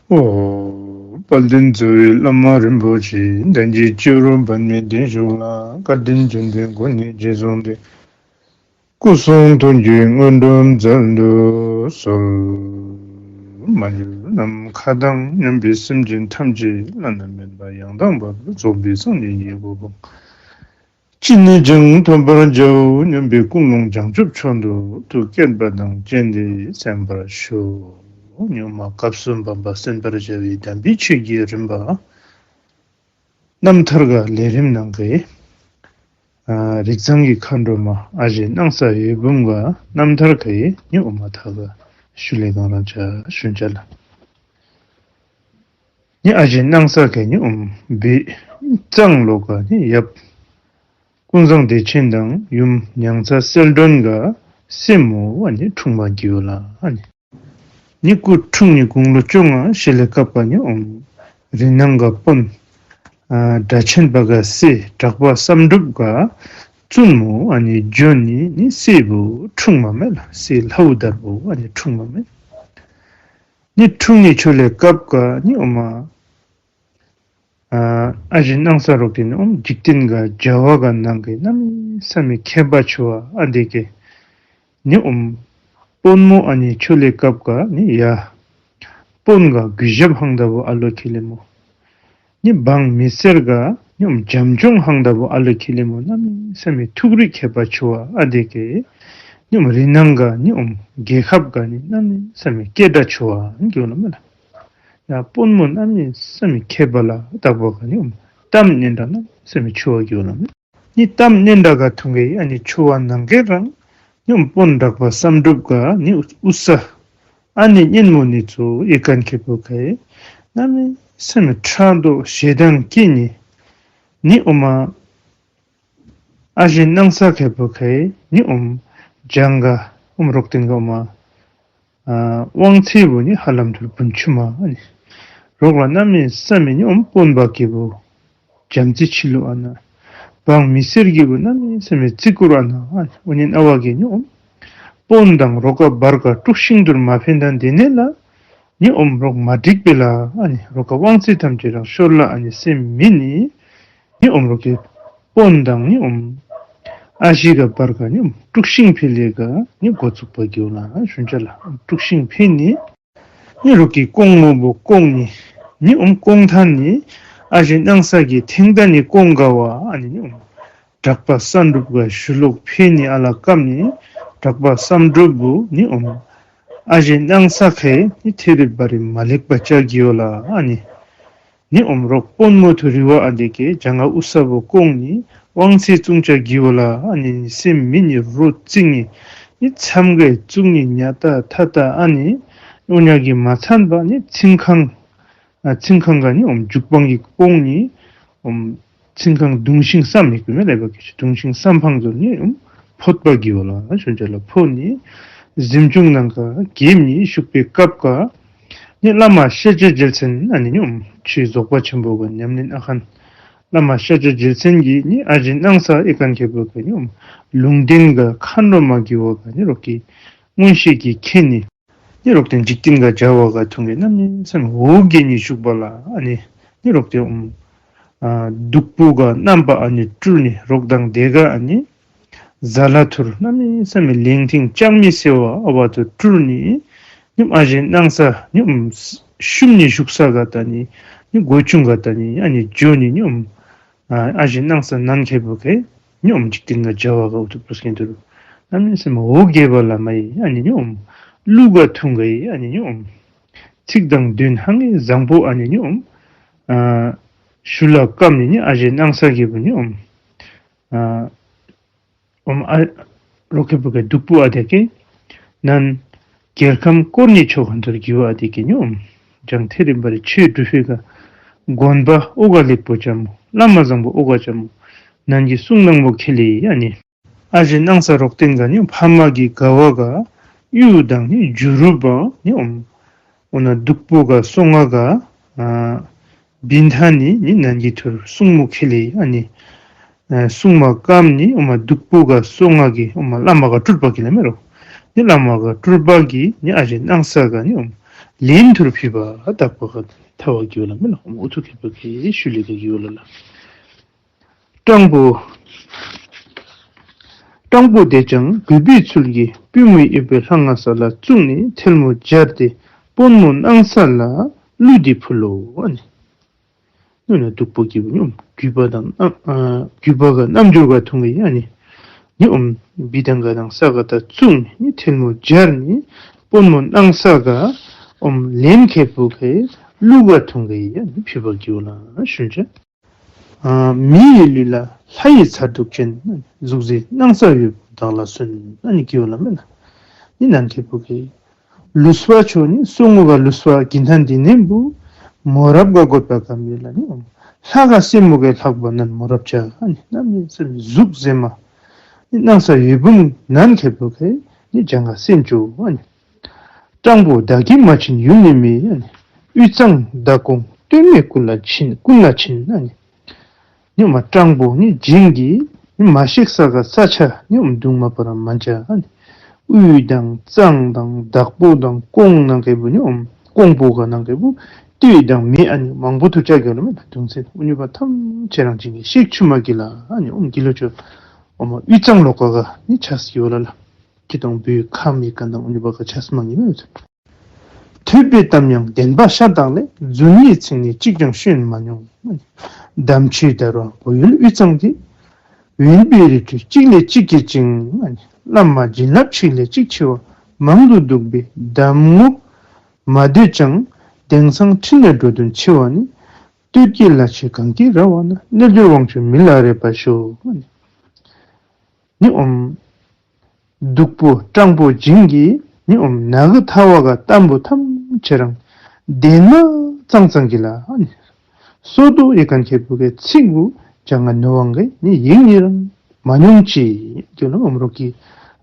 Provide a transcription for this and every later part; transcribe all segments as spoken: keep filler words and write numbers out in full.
ཨོ། དཔལ་ལྡན་རྩ་བའི་བླ་མ་རིན་པོ་ཆེ། གདན་གྱི་སྤྱི་བོར་པདྨའི་གདན་བཞུགས་ལ། བཀའ་དྲིན་རྗེས་དྲན་སྒོ་ནས་རྗེས་བཟུང་སྟེ། སྐུ་གསུང་ཐུགས་ཀྱི་དངོས་གྲུབ་སྩལ་དུ་གསོལ། མ་གྱུར་ནམ་མཁའ་དང་མཉམ་པའི་སེམས་ཅན་ཐམས་ཅད་བླ་ན་མེད་པ་ཡང་དག་པར་རྫོགས་པའི་སངས་རྒྱས་ཀྱི་གོ་འཕང་ཅི་ནས་ཀྱང་ཐོབ་པར་བྱའོ་སྙམ་པའི་ཀུན་སློང་བྱང་ཆུབ་མཆོག་ཏུ་ཐུགས་བསྐྱེད་པ་དང་བཅས་ཏེ་གསན་པར་ཞུ། ཉོན་མོངས་སྐབས་སུ་བབ་པ་གསན་པར་བྱ་བའི་དམ་པའི་ཆོས་ཀྱི་རིམ་པ། རྣམ་ཐར་ག་ལས་རིམ་ནང་གི། ཨ་རིགས་བཟང་གི་མཁའ་འགྲོ་མ་ཨ་ཞེ་སྣང་ས་འོད་འབུམ་ག་རྣམ་ཐར་ག་ཡི་ནི་ཨོ་མ་ཐ་ག་ཞུ་ལེ་གང་རང་ཆ་ཞུན་ཆ་ལ། ནི་ཨ་ཞེ་སྣང་ས་ག་ནི་ཨོམ་བི་གཙང་ལོ་ག་ནི་ཡབ་ཀུན་བཟང་བདེ་ཆེན་དང་ཡུམ་མྱང་ཚ་གསལ་སྒྲོན་ག་སྲས་མོ་ཨ་ནི་འཁྲུངས་མ་གི་ཡོ་ལ་ཨ་ནི། ནི་སྐུ་འཁྲུངས་ནི་དགུང་ལོ་བཅོ་ལྔ་ཞེ་ལེ་སྐབས་ག་ནི་ཨོམ་རི་ནང་ག་དཔོན་ཨ་སྒྲ་ཆེན་པ་ག་སྲས་གྲགས་པ་བསམ་གྲུབ་ག་བཙུན་མོ་ཨ་ནི་ཇོ་ནི་ནི་སྲས་བུ་འཁྲུངས་མ་མེད་ལ། སྲས་ལྷའུ་དར་བུ་ཨ་ནི་འཁྲུངས་མ་མེད། ནི་འཁྲུངས་ནི་ཆོ་ལེ་སྐབས་ག་ནི་ཨོ་མ་ཨ་ཨ་ཞེ་སྣང་ས་རོག་ཏེ་ནི་ཨོམ་འཇིག་རྟེན་ག་བྱ་བ་ག་ནང་གི་གནམ་མེད་ས་མེད་མཁས་པ་ཆོ་བ་ཨ་དེ་གི་ནི་ཨོམ་དཔོན་མོ་ཨ་ནི་ཆོ་ལེ་སྐབས་ག་ནི་ཡ་དཔོན་ག་གུས་ཞབས་ཧང་ད་བུ་ཨ་ལོ་ཁི་ལེ་མོ། ནི་འབངས་མི་སེར་ག་ནི་ཨོམ་བྱམས་སྐྱོང་ཧང་ད་བུ་ཨ་ལོ་ཁི་ལེ་མོ། གནམ་མེད་ས་མེད་ཐུགས་རིག་མཁས་པ་ཆོ་བ་ཨ་དེ་གི་ནི་ཨོམ་རི་ནང་ག་ནི་ཨོམ་རྒྱལ་ཁབ་ག་ནི་གནམ་མེད་ས་མེད་སྐད་གྲགས་ཆོ་བ་གི་ཡོ་ལ་མེ་ལ། ཡ་དཔོན་མོ་གནམ་མེད་ས་མེད་མཁས་པ་ལ་དག་པ་ག་ནི་ཨོམ་གཏམ་སྙན་གྲགས་གནམ་མེད་ས་མེད་ཆོ་བ་གི་ཡོ་ལ་མེ། ནི་གཏམ་སྙན་གྲགས་ག་ཐུང་གི་ཨ་ནི་ཆོ་བ་ནང་གི་རང་ནི་ཨོམ་དཔོན་གྲགས་པ་བསམ་གྲུབ་ག་ནི་ཨུ་ས་ཨ་ནི་གཉེན་མོ་ནི་ཚུ་ཨི་ཀན་ཁེ་པོ་ཁའི་གནམ་མེད་ས་མེད་ཕྲག་དོག་ཞེ་སྡང་སྐྱེ་ནི་ནི་ཨོ་མ་ཨ་ཞེ་སྣང་ས་ཁེ་པོ་ཁའི་ནི་ཨོམ་ཇང་ག་ཨོམ་རོག་ཏེན་ག་ཨོ་མ་ཨ་དབང་ཚེ་བུ་ནི་ཧ་ལམ་ཐུར་བུན་ཆུ་མ་ཨ་ནི་རོག་ལ་གནམ་མེད་ས་མེད་ནི་ཨོམ་དཔོན་པ་ཁེ་པོ་བྱམས་བརྩེ་ཆི་ལུ་ཨ་ན། འབངས་མི་སེར་གི་བུ་གནམ་མེད་ས་མེད་བརྩི་བཀུར་ཨ་ན་ཨ་ནི། ཨོ་ནི་ཨ་བ་གི་ནི་ཨོམ་དཔོན་དང་རོག་ག་བར་ག་དཀྲུག་ཤིང་ཐུར་མ་ཕན་ཐང་དེ་ནས་ལ་ནི་ཨོམ་རོག་མ་འགྲིག་པེ་ལ་ཨ་ནི་རོག་ག་དབང་ཚེ་ཐམས་ཅད་རང་ཤོར་ལ་ཨ་ནི་སེམས་མེད་ནི། ནི་ཨོམ་རོག་གི་དཔོན་དང་ནི་ཨོམ་ཨ་ཞེ་ག་བར་ག་ནི་ཨོམ་དཀྲུག་ཤིང་ཕེ་ལེ་ག་ནི་འགོ་བཙུགས་པ་གི་ཡོ་ལ་ཞུན་ཆ་ལ། དཀྲུག་ཤིང་ཕེ་ནི་ནི་རོག་གི་ཀོང་མོ་བུ་ཀོང་ནི་ནི་ཨོམ་ཀོང་ཐང་ནི་ཨ་ཞེ་སྣང་ས་གི་ཐེང་ད་ནི་ཀོང་ག་བ་ཨ་ནི་ནི་ཨོམ་གྲགས་པ་བསམ་གྲུབ་ག་ཞུ་ལོག་ཕེ་ནི་ཨ་ལ་ཀམ་ནི་གྲགས་པ་བསམ་གྲུབ་བུ་ནི་ཨོམ་ཨ་ཞེ་སྣང་ས་ཁའི་ནི་ཐེ་རི་བ་རི་མ་ལེགས་པ་ཅ་གི་ཡོ་ལ་ཨ་ནི། ནི་ཨོམ་རོག་དཔོན་མོ་ཐུ་རི་བ་ཨ་དེ་གེ་ཇང་ཨ་ཨུ་ས་བུ་ཀོང་ནི་དབང་ཚེ་བཙུང་ཅ་གི་ཡོ་ལ་ཨ་ནི་ནི་སེམས་མེད་ནི་རོ་རྩིང་ནི་ནི་མཚམས་གེ་བཙུགས་ནི་ཉ་ཏ་ཐ་ཏ་ཨ་ནི་ཨོ་ཉ་གི་མ་ཚན་པ་ནི་ཚིང་ཁང་ཨ་ཚིང་ཁང་ག་ནི་ཨོམ་འཇུག་པང་གི་ཀོང་ནི་ཨོམ་ཚིང་ཁང་གདུང་ཤིང་སམ་མི་ཀུ་མེ་ལེ་བ་གེ་ཤི་གདུང་ཤིང་སམ་ཕང་ཛོར་ནི་ཨོམ་ཕོད་པ་གི་ཡོ་ལ་ཞུན་ཆ་ལ་ཕོ་ནི་གཟིམ་ཆུང་ནང་ག་གེམ་ནི་ཞུགས་པའི་སྐབས་ག་ནི་བླ་མ་ཤཱཀྱ་རྗེ་བཙུན་ཨ་ནི་ནི་ཨོམ་ཆོས་རྫོགས་པ་ཆེན་པོ་ག་ཉམས་ལེན་ཨ་ཁན་བླ་མ་ཤཱཀྱ་རྗེ་བཙུན་གྱི་ནི་ཨ་ཞེ་སྣང་ས་ཨི་ཀན་ཁེ་པོ་ག་ནི་ཨོམ་ལུང་བསྟན་ག་མཁའ་འགྲོ་མ་གི་བོ་ག་ནི་རོག་གི་མངོན་ཤེས་ཀྱི་ཁེ་ནི་ནི་རོག་ཏེ་འཇིག་རྟེན་ག་བྱ་བ་ག་ཐུང་གི་གནམ་མེད་ས་མེད་འོ་བརྒྱལ་ནི་ཞུགས་པ་ལ་ཨ་ནི་ནི་རོག་ཏེ་ཨོམ་ཨ་བདུག་སྤོས་ག་རྣམ་པ་ཨ་ནི་སྤྲུལ་ནི་རོག་དང་དེ་ག་ཨ་ནི་ཟ་ལ་ཐུར་གནམ་མེད་ས་མེད་ལེང་ཐིང་ལྕང་མི་སེ་བ་ཨ་བ་ཐུར་སྤྲུལ་ནི་ནི་ཨ་ཞེ་སྣང་ས་ནི་ཨོམ་ཤུམ་ནི་ཞུགས་ས་ག་ད་ནི་ནི་གོ་ཆུང་ག་ད་ནི་ཨ་ནི་ཇོ་ནི་ནི་ཨོམ་ཨ་ཨ་ཞེ་སྣང་ས་ནན་ཁེ་པོ་གེ་ནི་ཨོམ་འཇིག་རྟེན་ག་བྱ་བ་ག་ཨུ་ཐུ་པུ་སྐེན་ཐུར་གནམ་མེད་ས་མེད་འོ་བརྒྱལ་བ་ལ་མ་ཡི་ཨ་ནི་ནི་ཨོམ་གླུ་ག་ཐུང་ག་ཡི་ཨ་ནི་ནི་ཨོམ་ཚིག་དང་དོན་ཧང་གི་བཟང་པོ་ཨ་ནི་ནི་ཨོམ་ཨ་ཞུ་ལ་ཀམ་ནི་ནི་ཨ་ཞེ་སྣང་ས་གི་བུ་ནི་ཨོམ་ཨ་ཨོམ་ཨ་རོ་ཁེ་པོ་གེ་བདུག་སྤོས་ཨ་དེ་གེ་ནན་རྒྱལ་ཁམས་བསྐོར་ནི་ཆོ་ཁན་ཐུར་གི་བ་ཨ་དེ་གེ་ནི་ཨོམ་ཇང་ཐེ་རི་བ་རི་ཆོས་སྒྲུབ་ཕི་ག་དགོན་པ་ཨོ་ག་ལེགས་པོ་ཅ་མོ་བླ་མ་བཟང་པོ་ཨོ་ག་ཅ་མོ་ནན་གྱི་གསུང་ནང་བོ་ཁེ་ལེ་ཨ་ནི། ཨ་ཞེ་སྣང་ས་རོག་ཏེན་ག་ནི་ཕ་མ་གི་ག་བ་ག་གཡུ་དང་ནི་བྱུ་རུ་བ་ནི་ཨོམ་ཨོ་ན་བདུག་སྤོས་ག་སོ་ང་ག་ཨ་བིན་ཐ་ནི་ནི་ནན་གྱི་ཐུར་གསུང་མོ་ཁེ་ལེ་ཨ་ནི། ཨ་གསུང་མ་ཀམ་ནི་ཨོ་མ་བདུག་སྤོས་ག་སོ་ང་གི་ཨོ་མ་བླ་མ་ག་སྤྲུལ་པ་གི་ལ་མེ་རོ། ནི་བླ་མ་ག་སྤྲུལ་པ་གི་ནི་ཨ་ཞེ་སྣང་ས་ག་ནི་ཨོ་མ་ ལན་ཐུར་ཕུལ་བ་དག་པ་ག་ཐལ་བ་གི་ཝ་ལ་མེན་ན། ཨོ་ཐུར་ཕུལ་བ་གི་ཤུལ་ལས་ག་གི་ཝ་ལ་ལགས། སྤྲང་པོ། སྤྲང་པོ་དེས་ཀྱང་གུས་པའི་ཚུལ་གྱིས་པུས་མོ་གཡས་པའི་ལྷ་ང་ས་ལ་བཙུགས་ནས་ཐལ་མོ་སྦྱར་ཏེ་པུས་མོ་སྣང་ས་ལ་གླུ་འདི་ཕུལ་ལོ། ཨ་ནི། ནུ་ན་སྡུག་པོ་གི་ནི་ཨོམ་གུས་པ་དང་རྣམ་ཨ་གུས་པ་ག་རྣམ་འགྱུར་ག་ཐུང་གི་ཡ་ནི། ནི་ཨོམ་བི་དང་ག་དང་ས་ག་ད་བཙུགས་ནི་ཐལ་མོ་སྦྱར་ནི་པུས་མོ་སྣང་ས་ག་ཨོམ་ལན་ཁེ་པུ་ཁེ་གླུ་ག་ཐུང་གི་ཡ་ནི་ཕུལ་བ་གི་ཝ་ལ་ཞུན་ཅ། ཨ་མི་ཡི་ལུས་ལ་ལྷ་ཡི་མཚར་སྡུག་ཅན། གཟུགས་མཛེས་སྣང་ས་འོད་བུ་བདག་ལ་གསོན། ཨ་ནི་གི་ཝ་ལ་མེན་ན། ནི་ནན་ཁེ་པུ་ཁེ། ལུས་པ་ཆོ་ནི་སོ་ངོ་ག་ལུས་པ་གི་ཐན་འདི་ནེམ་བུ་མོ་རབ་ག་གོད་པ་ག་མི་ལ་ནི་ཨོམ་ལྷ་ག་སེ་མོ་གེ་ལྷག་པ་ནན་མོ་རབ་ཅ། ཨ་ནི་གནམ་མེད་ས་མེད་གཟུགས་མཛེས་མ་ནི་སྣང་ས་འོད་བུམ་ནན་ཁེ་པུ་ཁེ་ནི་ལྗང་ག་སེན་ཅོ། ཨ་ནི་སྤྲང་པོ་བདག་གིས་མ་བྱིན་ཡུལ་ནི་མེད། ཨ་ནི་དབུས་གཙང་མདའ་ཀོང་སྟོད་སྨད་ཀུན་ལ་བྱིན་ཀུན་ལ་བྱིན། ཨ་ནི་ནི་ཨོམ་སྤྲང་པོ་ནི་བྱིན་གི་ནི་མ་ཤེག་ས་ག་ས་ཆ་ནི་ཨོམ་དུང་མ་པ་ར་མ་ཅ། ཨ་ནི་དབུས་དང་གཙང་དང་མདའ་པོ་དང་ཀོང་ནང་གེ་བུ་ནི་ཨོམ་ཀོང་པོ་ག་ནང་གེ་བུ་སྟོད་དང་སྨད་ཨ་ནི་མང་པོ་ཐུག་ཅ་གི་ཝ་ལ་མེན་ན། དུང་སེ་ཨུ་ནུ་པ་ཐམས་ཅད་རང་བྱིན་གི་ཤེག་ཆུ་མ་གི་ལ། ཨ་ནི་ཨོམ་གི་ལོ་ཆོ་ཨོམ་དབུས་གཙང་ལོ་ཀ་ག་ནི་ཆས་གི་ཝ་ལ་ལགས། ཁྱི་དང་བུའི་ཁ་མི་ཀ་དང་ཨུ་ནུ་པ་ག་ཆས་མ་ངི་མེད། ཐོས་པའི་གཏམ་ཡང་བདེན་པ་ཤ་སྟག་ལས། རྫུན་ནི་ཚིག་ནི་གཅིག་ཀྱང་བཤད་མ་མྱོང་། དམ་ཆོས་དར་བ་བོད་ཡུལ་དབུས་གཙང་དེ། དབེན་པའི་རི་ཁྲོད་གཅིག་ལས་གཅིག་གི་ཅིང་། བླ་མ་བྱིན་རླབས་གཅིག་ལས་གཅིག་ཆེ་བ། མང་དུ་འདུག་པས་གདམས་ངོ་མ་འདོད་ཀྱང་། དེང་སང་འཕྲིན་ལས་འགྲོ་དོན་ཆེ་བ་ནི། སྟོད་ཀྱི་བླ་ཆེན་གངས་ཀྱི་ར་བ་ན། རྣལ་འབྱོར་དབང་ཕྱུག་མི་ལ་རས་པ་ཞུ། ནི་ཨོམ་སྡུག་པོ་སྤྲང་པོ་བྱིན་གི་ནི་ཨོམ་ནང་གི་ཐ་བ་ག་གཏམ་བུ་ཐམས་ཅད་རང་བདེན་མ་ཙང་ཙང་གི་ལ། ཨ་ནི་སོ་ཏོ་ཡི་ཀན་ཁེ་པུ་ཁེ་ཚིག་བུ་ཅང་ང་ནུ་ཝང་གི་ནི་ཡིག་ནི་རང་མ་མྱོང་ཅི་གི་ལ་ཨོམ་རོག་གི་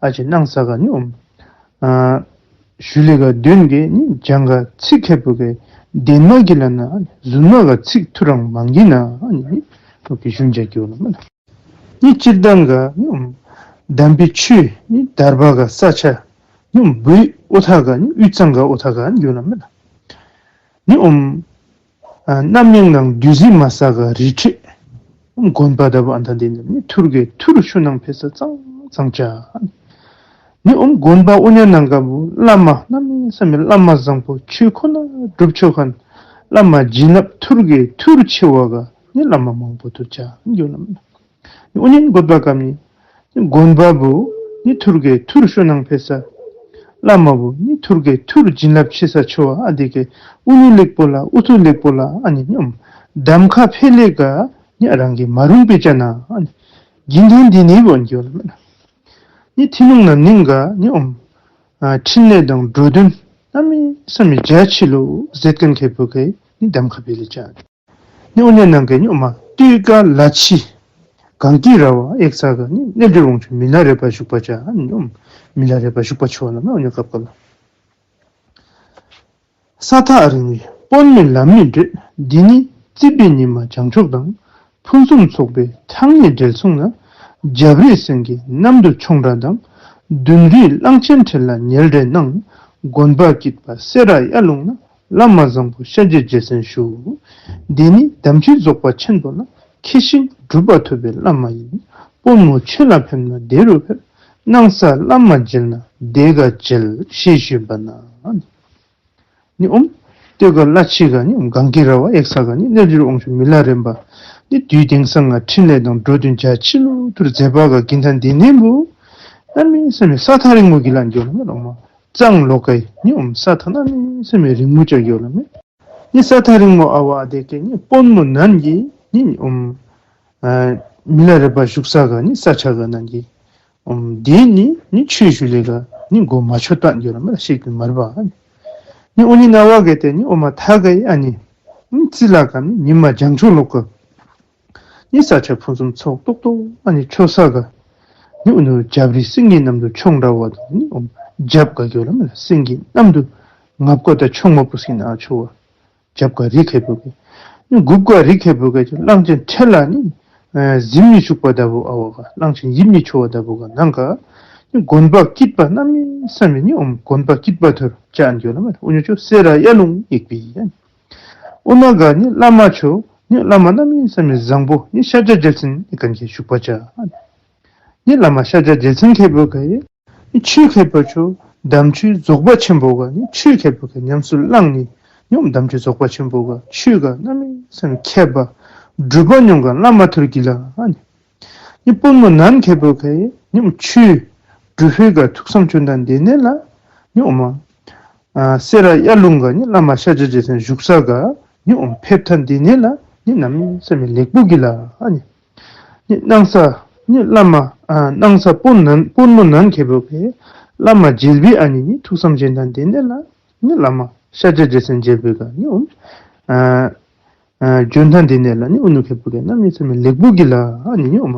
ཨ་ཅེ་སྣང་ས་ག་ནི་ཨོམ་ཨ་ཞུ་ལེ་ག་དོན་གི་ནི་ཅང་ག་ཚིག་ཁེ་པུ་ཁེ་བདེན་མ་གི་ལ་ན། ཨ་ནི་རྫུན་མ་ག་ཚིག་ཐུ་རང་མང་གི་ན། ཨ་ནི་རོག་གི་ཞུན་ཅ་གི་ཝ་ལ་མེན་ན། ནི་སྤྱིར་བཏང་ག་ནི་ཨོམ་དམ་པའི་ཆོས་ནི་དར་བ་ག་ས་ཆ་ནི་ཨོམ་བོད་ཨོ་ཐ་ག་ནི་དབུས་གཙང་ག་ཨོ་ཐ་ག་ནི་གི་ཝ་ལ་མེན་ན། ནི་ཨོམ་ཨ་རྣམ་གཡེང་དང་བདུད་རྩི་མ་ས་ག་རི་ཁྲོད་ཨོམ་དགོན་པ་ད་བུ་ཨན་ཐང་དེ་ནི་ཐུར་གེ་ཐུར་ཤུ་ནང་ཕེ་ས་ཙང་ཙང་ཅ། ནི་ཨོམ་དགོན་པ་ཨོ་ཉ་ནང་ག་བུ་བླ་མ་གནམ་མེད་ས་མེད་བླ་མ་བཟང་པོ་ཆོས་ཁོ་ན་སྒྲུབ་ཆོག་ཁན་བླ་མ་བྱིན་རླབས་ཐུར་གེ་ཐུར་ཆེ་བ་ག་ནི་བླ་མ་མང་པོ་ཐུག་ཅ་གི་ཝ་ལ་མེན་ན། ཨོ་ཉན་དགོན་པ་གམ་ནི་དགོན་པ་བུ་ནི་ཐུར་གེ་ཐུར་ཤུ་ནང་ཕེ་ས། བླ་མ་བུ་ནི་ཐུར་གེ་ཐུར་བྱིན་རླབས་ཆེ་ས་ཆོ་བ་ཨ་དེ་གེ་ཨུ་ནུ་ལེགས་པོ་ལ་ཨུ་ཐུ་ལེགས་པོ་ལ། ཨ་ནི་ནི་ཨོམ་གདམ་ཁ་ཕེ་ལེ་ག་ནི་ཨ་རང་གི་མ་རུང་པེ་ཅ་ན། ཨ་ནི་གི་ཐན་འདི་ནི་བོ་གི་ཝ་ལ་མེན་ན། ནི་ཐི་ནུང་ན་ནིང་ག་ནི་ཨོམ་ཨ་འཕྲིན་ལས་དང་འགྲོ་དོན་གནམ་མེད་ས་མེད་རྒྱ་ཆེ་ལོ་ཟེར་ཁན་ཁེ་པུ་ཁེ་ནི་གདམ་ཁ་ཕེ་ལེ་ཅ། ནི་ཨོ་ཉ་ནང་གེ་ནི་ཨོམ་སྟོད་ཀ་ལ་ཕྱི་གངས་ཀྱི་ར་བ་ཨེག་ས་ག་ནི་རྣལ་འབྱོར་དབང་ཕྱུག་མི་ལ་རས་པ་བཞུགས་པ་ཅ། ནི་ཨོམ་མི་ལ་རས་པ་བཞུགས་པ་ཆོ་བ་ལ་ན་ཨོ་ཉ་སྐབས་སྐབས་ལ། ས་ཐག་རིང་བའི་དཔོན་མི་ལམ་མི་བགྲོད། འདི་ནི་རྩིས་པའི་ཉི་མ་བྱང་ཕྱོགས་དང་། ཕུན་སུམ་ཚོགས་པའི་ཐང་ནི་བྲེལ་སོང་ན། རྒྱབ་རི་སེང་གེ་གནམ་དུ་མཆོང་འདྲ་དང་། མདུན་རི་གླང་ཆེན་ཁྲོད་ལ་ཉལ་བྲེལ་སྣང་། དགོན་པ་སྐྱིད་པ་སེ་ར་ཡར་ལུང་ན། བླ་མ་བཟང་པོ་ཤཱཀྱའི་རྗེ་བཙུན་བཞུགས། འདི་ནི་དམ་ཆོས་རྫོགས་པ་ཆེན་པོ་ལ། མཁས་ཤིང་གྲུབ་པ་ཐོབ་པའི་བླ་མ་ཡིན། དཔོན་མོ་ཆོས་ལ་ཕེབས་ན་དེ་རུ་ཕེབས། སྣང་ས་བླ་མ་མཇལ་ན་དེ་ག་མཇལ། ཞེས་ཞུས་པ་ན། ནི་ཨོམ་སྟོད་ཀ་ལ་ཕྱི་ག་ནི་ཨོམ་གངས་ཀྱི་ར་བ་ཨེག་ས་ག་ནི་རྣལ་འབྱོར་དབང་ཕྱུག་མི་ལ་རས་པ་ནི་དུས་དེང་སང་ང་འཕྲིན་ལས་དང་འགྲོ་དོན་རྒྱ་ཆེ་ལོ་ཐུར་མཛད་པ་ག་གི་ཐན་འདི་ནི་བུ་གནམ་མེད་ས་མེད་ས་ཐག་རིང་མོ་གི་ལ་གི་ཝ་ལ་མེན་ན། ཨོམ་གཙང་ལོ་ཀའི་ནི་ཨོམ་ས་ཐག་གནམ་མེད་ས་མེད་རིང་མོ་ཅ་གི་ཝ་ལ་མེན་ན། ནི་ས་ཐག་རིང་མོ་ཨ་བ་དེ་གེ་ནི་དཔོན་མོ་ནན་གི་ནི་ཨོམ་ཨ་མི་ལ་རས་པ་བཞུགས་ས་ག་ནི་ས་ཆ་ག་ནང་གི་ཨོམ་དེ་ནི་ནི་ཆོས་ཞུ་ལེ་ག་ནི་གོ་མ་ཆོད་ཏང་གི་ཝ་ལ་མེན་ན། ཤེག་ཏུ་མར་བ་ནི་ཨོ་ནི་ན་བ་གེ་དེ་ནི་ཨོ་མ་ཐ་ག་ཨ་ནི་ནི་རྩི་ལ་ག་ནི་ཉི་མ་བྱང་ཕྱོགས་ལོ་ཀ་ནི་ས་ཆ་ཕུན་སུམ་ཚོགས་ཏོག་ཏོ་ཨ་ནི་ཆོ་ས་ག་ནི་ཨོ་ནུ་རྒྱབ་རི་སེང་གེ་གནམ་དུ་མཆོང་འདྲ་བ་དང་ནི་ཨོམ་རྒྱབ་ག་གི་ཝ་ལ་མེན་ན། སེང་གེ་གནམ་དུ་ངབ་ཀ་ད་མཆོང་མ་པུ་སི་ན་ཆོ་བ། རྒྱབ་ཀ་རི་ཁེ་པུ་གེ། ནི་གུབ་ཀ་རི་ཁེ་པུ་གེ་ཅིག་གླང་ཆེན་ཁྲེ་ལ་ནི་ཨ་གཟིམ་ནི་ཆུག་པ་ད་བུ་ཨ་བ་ག་གླང་ཆེན་ཡིབ་ནི་ཆོ་བ་ད་བུ་ག་ནང་ག་ དགོན་པ་སྐྱིད་པ་གནམ་མེད་ས་མེད་ནི་ཨོམ་དགོན་པ་སྐྱིད་པ་ཐུར་ཅ་ཨན་གྱི་ཝ་ལ་མེ། ཨུ་ཉུ་ཆོ་སེ་ར་ཡ་ལུང་ཡིག་པི་ཨན། ཨུ་ན་ག་ནི་བླ་མ་ཆོ་ནི་བླ་མ་གནམ་མེད་ས་མེད་བཟང་པོ་ནི་ཤཱཀྱ་རྒྱལ་མཚན་ཡི་གན་གྱི་བཞུགས་པ་ཅ་ཨན། ནི་བླ་མ་ཤཱཀྱ་རྒྱལ་མཚན་ཁེ་པོ་ཁེ་ནི་ཆོས་ཁེ་པོ་ཆོ་དམ་ཆོས་རྫོགས་པ་ཆེན་པོ་ག་ནི་ཆོས་ཁེ་པོ་ཁེ་ཉམས་སུ་བླངས་ནི་ཉོམ་དམ་ཆོས་རྫོགས་པ་ཆེན་པོ་ག་ཆོས་ག་གནམ་མེད་ས་མེད་མཁས་པ་སྒྲུབ་པ་མྱོང་ག་བླ་མ་ཐུར་གི་ལ་ཨན། ནི་དཔོན་མོ་ནན་ཁེ་པོ་ཁེ་ནི་ཆོས་སྒྲུབ་ཕེ་ག་ཐུགས་བསམ་བྱོན་དང་དེ་ནས་ལ་ནི་ཨོ་མ་ཨ་སེ་ར་ཡ་ལུང་ག་ནི་བླ་མ་ཤཱཀྱ་རྒྱལ་མཚན་བཞུགས་ས་ག་ནི་ཨོ་ཕེབས་ཐང་དེ་ནས་ལ་ནི་གནམ་མེད་ས་མེད་ལེགས་པོ་གི་ལ་ཨ་ནི་ནི་སྣང་ས་ནི་བླ་མ་ཨ་སྣང་ས་དཔོན་ནན་དཔོན་མོ་ནན་ཁེ་པོ་ཁེ་བླ་མ་མཇལ་བི་ཨ་ནི་ནི་ཐུགས་བསམ་བྱོན་དང་དེ་ནས་ལ་ནི་བླ་མ་ཤཱཀྱ་རྒྱལ་མཚན་མཇལ་བི་ག་ནི་ཨོ་ཨ་ཨ་བྱོན་ཐང་དེ་ནས་ལ་ནི་ཨུ་ནུ་ཁེ་པོ་ཁེ་གནམ་མེད་ས་མེད་ལེགས་པོ་གི་ལ་ཨ་ནི་ནི་ཨོ་མ་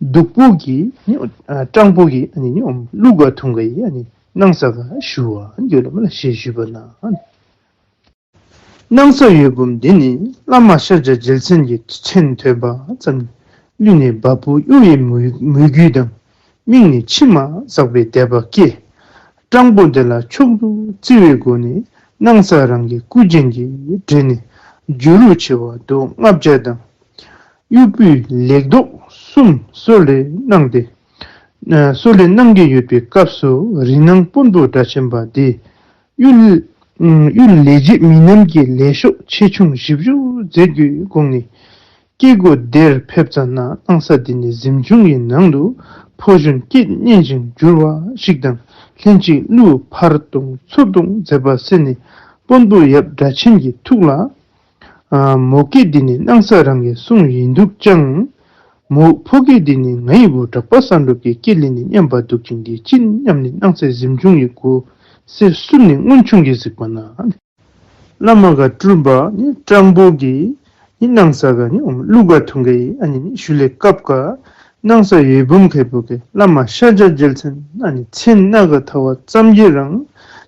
སྡུག་པོ་གི་ནི་ཨ་སྤྲང་པོ་གི་ཨ་ནི་ནི་ཨོ་མ་ཀླུ་ག་འཐུང་ག་ཡི་ཨ་ནི་སྣང་ས་ག་ཞུ་བ་ཨ་ནི་གྱོ་ལ་མ་ལ་ཞེས་ཞུས་པ་ན་ཨ་ནི་སྣང་ས་འོད་འབུམ་འདི་ནི་བླ་མ་ཤཱཀྱ་རྒྱལ་མཚན་གྱི་མཚན་ཐོས་པ་ཙམ་གླུ་ནི་བ་སྤུ་གཡོ་བའི་མོས་མོས་གུས་དང་། མིང་ནི་མཆི་མ་ཟགས་པའི་དད་པ་སྐྱེས། སྤྲང་པོ་དེ་ལ་མཆོག་ཏུ་བརྩི་བའི་སྒོ་ནས། སྣང་ས་རང་གི་སྐུ་རྒྱན་གྱི་གྲས་ནས། བྱུ་རུ་བྱེ་བ་མདོག་ལྔ་བརྒྱ་དང་། དབུལ་པོའི་ལེགས་མདོག་གསུམ་གསོལ་རས་གནང་སྟེ། ཨ་གསོལ་རས་གནང་གི་ཡོད་པའི་སྐབས་སུ་རིག་སྣང་དཔོན་པོ་སྒྲ་ཆེན་པ་དེས་གཡུལ་གཡུལ་ལས་བྱེད་མི་རྣམས་ཀྱི་ལས་ཤོག་ཆེ་ཆུང་ཞིབ་འཇུག་མཛད་རྒྱུའི་དགོངས་ནས། སྐྱེ་སྒོ་དེར་ཕེབས་ཙ་ན་སྣང་ས་འདི་ནི་གཟིམ་ཆུང་གི་ནང་དུ་ཕོ་གཞོན་སྐད་སྙན་ཞིང་འགྱུར་བ་ཞིག་དང་ལྷན་ཅིག་གླུ་འཕར་གཏོང་ཚུར་གཏོང་མཛད་པ་གསན་ནས་དཔོན་པོ་ཡབ་སྒྲ་ཆེན་གྱི་ཐུགས་ལ། ཨ་མོ་སྐད་འདི་ནི་སྣང་ས་རང་གི་གསུང་ཡིན་འདུག་ཀྱང་། མོ་ཕོ་སྐད་འདི་ནི་ང་ཡི་བུ་གྲགས་པ་བསམ་གྲུབ་ཀྱི་སྐད་ལས་ནི་སྙན་པ་འདུག་ཅིང་འདི་ཅི་སྙམ་ནས་སྣང་སའི་གཟིམ་ཆུང་གི་སྒོ་སེར་སུབ་ནས་སྔོན་བྱུང་གིས་གཟིགས་པ་ན། བླ་མ་ག་སྤྲུལ་པ་ནི་སྤྲང་པོ་གི་ནི་སྣང་ས་ག་ནི་ཨོམ་ཀླུ་ག་འཐུང་ག་ཡི་ཨ་ནི་ནི་ཞུ་ལེ་སྐབས་ག་སྣང་ས་འོད་འབུམ་ཁེ་པོ་ཁེ་བླ་མ་ཤཱཀྱ་རྒྱལ་མཚན་ཨ་ནི་མཚན་སྣ་ག་ཐལ་བ་ཙམ་གྱིས་རང་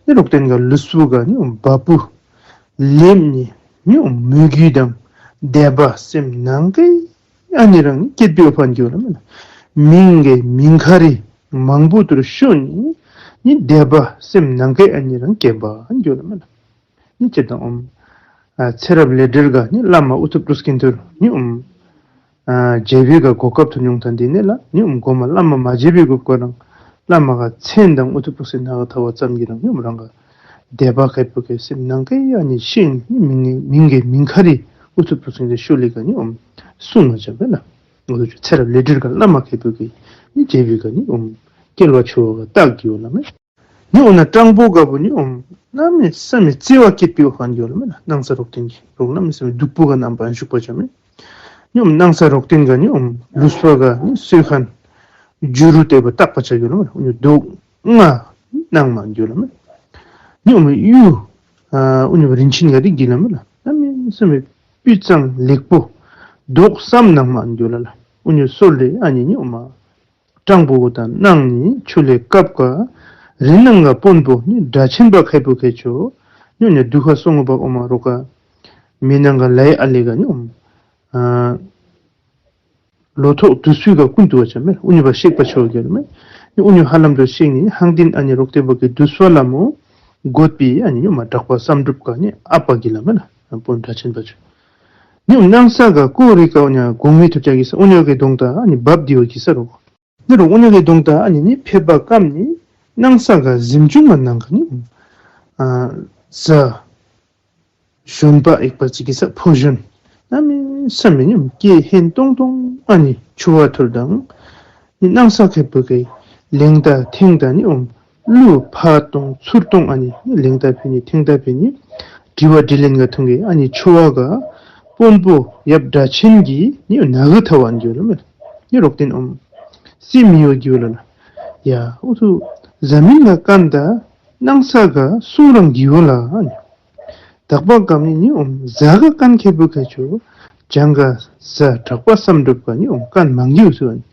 ནི་རོག་སྟེང་ག་ལུས་པོ་ག་ནི་ཨོམ་བ་སྤུ་ལེབ་ནི་ནི་ཨོམ་མོས་གུས་དང་དད་པ་སེམས་ནང་གི་ཨ་ནི་རང་ནི་སྐྱེད་པའི་ཕན་གྱི་ཝ་ལ་མེ་ན། མིང་གི་མིང་ཁ་རི་མང་པོ་ཐུར་ཤོ་ནི་ནི་དད་པ་སེམས་ནང་གི་ཨ་ནི་རང་སྐྱེད་པ་ཨ་ནི་གྱི་ཝ་ལ་མེ་ན། ནི་ཅི་དང་ཨོམ་ཨ་ཚེ་རབས་ལས་འབྲེལ་ག་ནི་བླ་མ་ཨུ་ཐུ་པྲུ་སྐན་ཐུར་ནི་ཨོམ་ཨ་མཇལ་བའི་ག་གོ་སྐབས་ཐུར་མྱོང་ཐང་དེ་ནས་ལ་ནི་ཨོམ་གོ་མ་བླ་མ་མ་མཇལ་བའི་གོ་སྐབས་རང་བླ་མ་ག་མཚན་དང་ཨུ་ཐུ་པྲུ་སྐན་སྣ་ག་ཐལ་བ་ཙམ་གྱིས་རང་ནི་ཨོམ་རང་ག་དད་པ་ཁེ་པོ་ཁེ་སེམས་ནང་གི་ཨ་ནི་ཤེས་ནི་མིང་གི་མིང་གི་མིང་ཁ་རི་ཨུ་ཐུ་པྲུ་སྐན་དེ་ཤོ་ལེ་ག་ནི་ཨོམ་གསུང་ང་བྱ་བས་ན། ཨུ་ཐུ་ཚེ་རབས་ལས་འབྲེལ་ག་བླ་མ་ཁེ་པོ་ཁེ་ནི་མཇལ་བའི་ག་ནི་ཨོམ་སྐལ་བ་ཆེ་བ་ག་རྟགས་ཀྱི་ཝ་ལ་མེ་ན། ནི་ཨོ་ན་སྤྲང་པོ་ག་བུ་ནི་ཨོམ་གནམ་མེད་ས་མེད་བརྩེ་བ་སྐྱེད་པའི་ཕན་གྱི་ཝ་ལ་མེ་ན། སྣང་ས་རོག་སྟེང་གི་རོག་གནམ་མེད་ས་མེད་སྡུག་པོ་ག་རྣམ་པ་ཞུགས་པ་ཅ་མེ། ནི་ཨོམ་སྣང་ས་རོག་སྟེང་ག་ནི་ཨོམ་ལུས་པོ་ག་ནི་གསོལ་ཁན་བྱུ་རུ་ལྟ་བུ་བཏགས་པ་ཅ་གི་ཝ་ལ་མེ་ན། ཨོ་ནི་མདོག་ལྔ་གནང་མ་གི་ཝ་ལ་མེ་ན། ནི་ཨོམ་གཡུ་ཨ་ཨོ་ནི་རིན་ཆེན་ག་རི་གི་ཝ་ལ་མེ་ན། གནམ་མེད་ས་མེད་སྤུས་གཙང་ལེགས་པོ་མདོག་སམ་གནང་མ་གི་ཝ་ལ་ལ། ཨོ་ནི་གསོལ་རས་ཨ་ནི་ནི་ཨོ་མ་སྤྲང་པོ་གུ་ད་གནང་ནི་ཆུ་ལེ་སྐབས་ག་རི་ནང་ག་དཔོན་པོ་ནི་སྒྲ་ཆེན་པ་ཁེ་པོ་ཁེ་ཆོ་ནི་ཨོ་ནི་དུ་ཧ་སོང་ངོ་བ་ཨོ་མ་རོག་ག་མེ་ནང་ག་ལའི་ཨ་ལེ་ག་ནི་ཨོ་མ་ཨ་ལོ་ཐོག་དུས་ཚོད་ག་ཀུན་ཏུ་བ་ཅ་མེ་ན། ཨུ་ཉུ་བ་གཤེགས་པ་ཆོ་གི་ཝ་ལ་མེ་ན། ཨུ་ཉུ་ཧ་ལམ་དུ་གཤེགས་ནི་ཧང་ཏིན་ཨ་ནི་རོག་ཏེ་བ་གི་དུས་ཚོད་ལ་མོ་གོད་པི་ཨ་ནི་ཉོ་མ་གྲགས་པ་བསམ་གྲུབ་ག་ནི་ཨ་པ་གི་ལ་མེ་ན། དཔོན་སྒྲ་ཆེན་པ་ཆོ་ཉོ་སྣང་ས་ག་ཀོ་རི་ག་ཨུ་ཉུ་གོང་མི་ཐུབ་ཅ་གི་ས་ཨུ་ཉུ་གི་གདོང་ད་ཨ་ནི་བབ་དི་བ་གི་ས་རོ། ནི་རོ་ཨུ་ཉུ་གི་གདོང་ད་ཨ་ནི་ནི་ཕེབས་པ་ཀམ་ནི་སྣང་ས་ག་གཟིམ་ཆུང་མ་ནང་ག་ནི་ཨ་ཟ། གཞོན་པ་ཡིག་པ་ཅིག་གི་ས་ཕོ་གཞོན། གནམ་མེད་ས་མེད་ཉམས་སྐྱེད་ཧན་ཏོང་ཏོང་ཨ་ནི་ཆུ་བ་ཐུར་དང་། ནི་སྣང་ས་ཁེ་པོ་གི་ལེང་ཏ་ཐེང་ཏ་ནི་ཨོམ་གླུ་ཕར་གཏོང་ཚུར་གཏོང་ཨ་ནི་ལེང་ཏ་ཕེ་ནི་ཐེང་ཏ་ཕེ་ནི་དྲི་བ་དྲི་ལན་ག་ཐུང་གི་ཨ་ནི་ཆུ་བ་ག་དཔོན་པོ་ཡབ་སྒྲ་ཆེན་གྱི་ནི་ནག་གི་ཐ་བ་ཨན་གྱི་ཝ་ལ་མེ་ན། ནི་རོག་ཏེན་ཨོམ་སི་མི་ཡོ་གྱི་ཝ་ལ་ལ། ཡ་ཨུ་ཐུ་ཟ་མིན་ག་ཀན་ད་སྣང་ས་ག་སུང་རང་གྱི་ཝ་ལ་ཨ་ནི། དག་པ་གམ་ནི་ནི་ཨོམ་ཟ་ག་ཀན་ཁེ་པོ་ཁེ་ཆོ་ཇང་ག་ཟ་གྲགས་པ་བསམ་གྲུབ་ག་ནི་ཨོམ་ཀན་མང་གི་ཨུ་ཐུ་ཨ་ནི།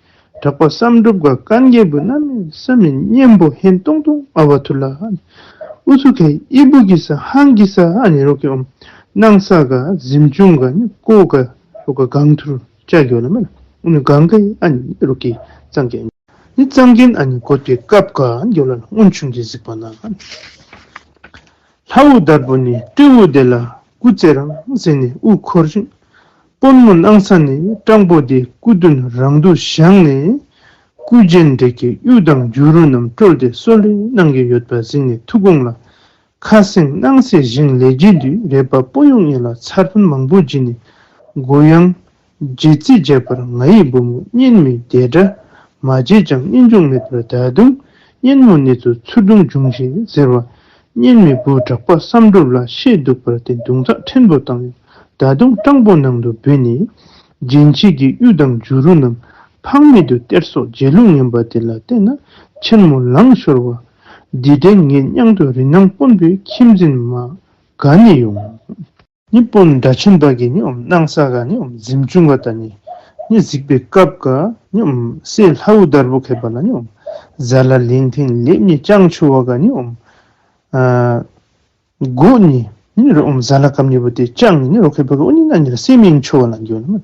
གྲགས་པ་བསམ་གྲུབ་ག་ཀན་གེ་བུ་ན་མི་ས་མི་ཉམ་པོ་ཧན་ཏོང་ཏོང་ཨ་བ་ཐུ་ལ་ཨ་ནི། ཨུ་ཐུ་ཁེ་ཨི་བུ་གི་ས་ཧང་གི་ས་ཨ་ནི་རོག་གི་ཨོམ་སྣང་ས་ག་གཟིམ་ཆུང་ག་ནི་ཀོ་ག་རོག་ག་གང་ཐུར་ཅ་གི་ཝ་ལ་མེ་ན། ཨུ་ནི་གང་ག་ཨ་ནི་རོག་གི་ཙང་གི་ཨ་ནི། ནི་གཙང་རྒྱན་ཨ་ནི་དགོད་པའི་སྐབས་ཀ་འགྱོ་ལ་སྔོན་བྱུང་གི་གཟིགས་པ་ན། ལྷ་བུ་དར་པོ་ནི་སྤྲེའུ་དེ་ལ་སྐུ་རྩེ་རང་ཟེར་ནས་དབུ་འཁོར་ཞིང་། དཔོན་མོ་སྣང་ས་ནི་སྤྲང་པོ་དེ་སྐུ་མདུན་རང་དུ་བཞེངས་ནས་སྐུ་རྒྱན་འདྲེས་ཀྱི་གཡུ་དང་བྱུ་རུ་རྣམས་དཀྲོལ་ཏེ་གསོལ་རས་གནང་གི་ཡོད་པ་གཟིགས་ནས་ཐུགས་དགོངས་ལ། ཁ་སེང་སྣང་སའི་ཞིང་ལས་རྒྱུ་དུས་རས་པ་སྤོ་ཡོང་ཉིད་ལ་ཚར་ཕུན་མང་པོ་བྱིན་ནས་མགོ་ཡང་རྗེ་བརྩེ་བརྒྱད་པར་ང་ཡི་བུ་མོ་གཉེན་མི་དེ་འདྲ་མ་བྱེད་ཀྱང་གཉེན་སྦྱོང་མེད་པར་ད་དུང་གཉེན་མོ་ནི་ཚུར་ཚུར་རྡུང་འབྱུང་ཞེས་ཟེར་བ། གཉེན་མི་བུ་གྲགས་པ་བསམ་གྲུབ་ལ་ཤེས་འདུག་པར་བརྟེན་རྡུང་ཐག་ཕྲན་བུ་བཏང་ཡང་ད་དུང་སྤྲང་པོ་ནང་དུ་བུད་ནས་རྒྱན་ཆས་ཀྱི་གཡུ་དང་བྱུ་རུ་རྣམས་ཕངས་མེད་དུ་གཏེར་སོགས་བྱེད་ལུགས་ངན་པ་དེ་ལ་བལྟས་ན་ཆེན་མོ་ལང་ཤོར་བ། འདི་འདྲའི་ངེད་མཉམ་དུ་རི་ནང་དཔོན་པོའི་ཁྱིམ་འཛིན་མ་ག་ནས་ཡོང་། ནི་དཔོན་སྒྲ་ཆེན་པ་གིས་ནི་འོམ་སྣང་ས་ག་ནི་འོམ་གཟིམ་ཆུང་ག་ད་ནི་ནི་གཟིགས་པའི་སྐབས་ཀ་ནི་འོམ་སྲས་ལྷ་བུ་དར་པོ་མཁས་པ་ལ་ནི་འོམ་ཟ་ལ་ལིང་ཐིང་ལེབ་ནི་ཅང་ཆུ་བ་ག་ནི་འོམ་ཨ་སྒོ་ནི་ནི་རོ་འོམ་ཟ་ལ་སྐམ་ནི་བུ་དེ་ཅང་ནི་ནི་རོ་མཁས་པ་ག་འོ་ནི་ན་ནི་ར་སེམས་མིང་ཆུ་བ་ལ་འགྱོ་ལ་མ་ན།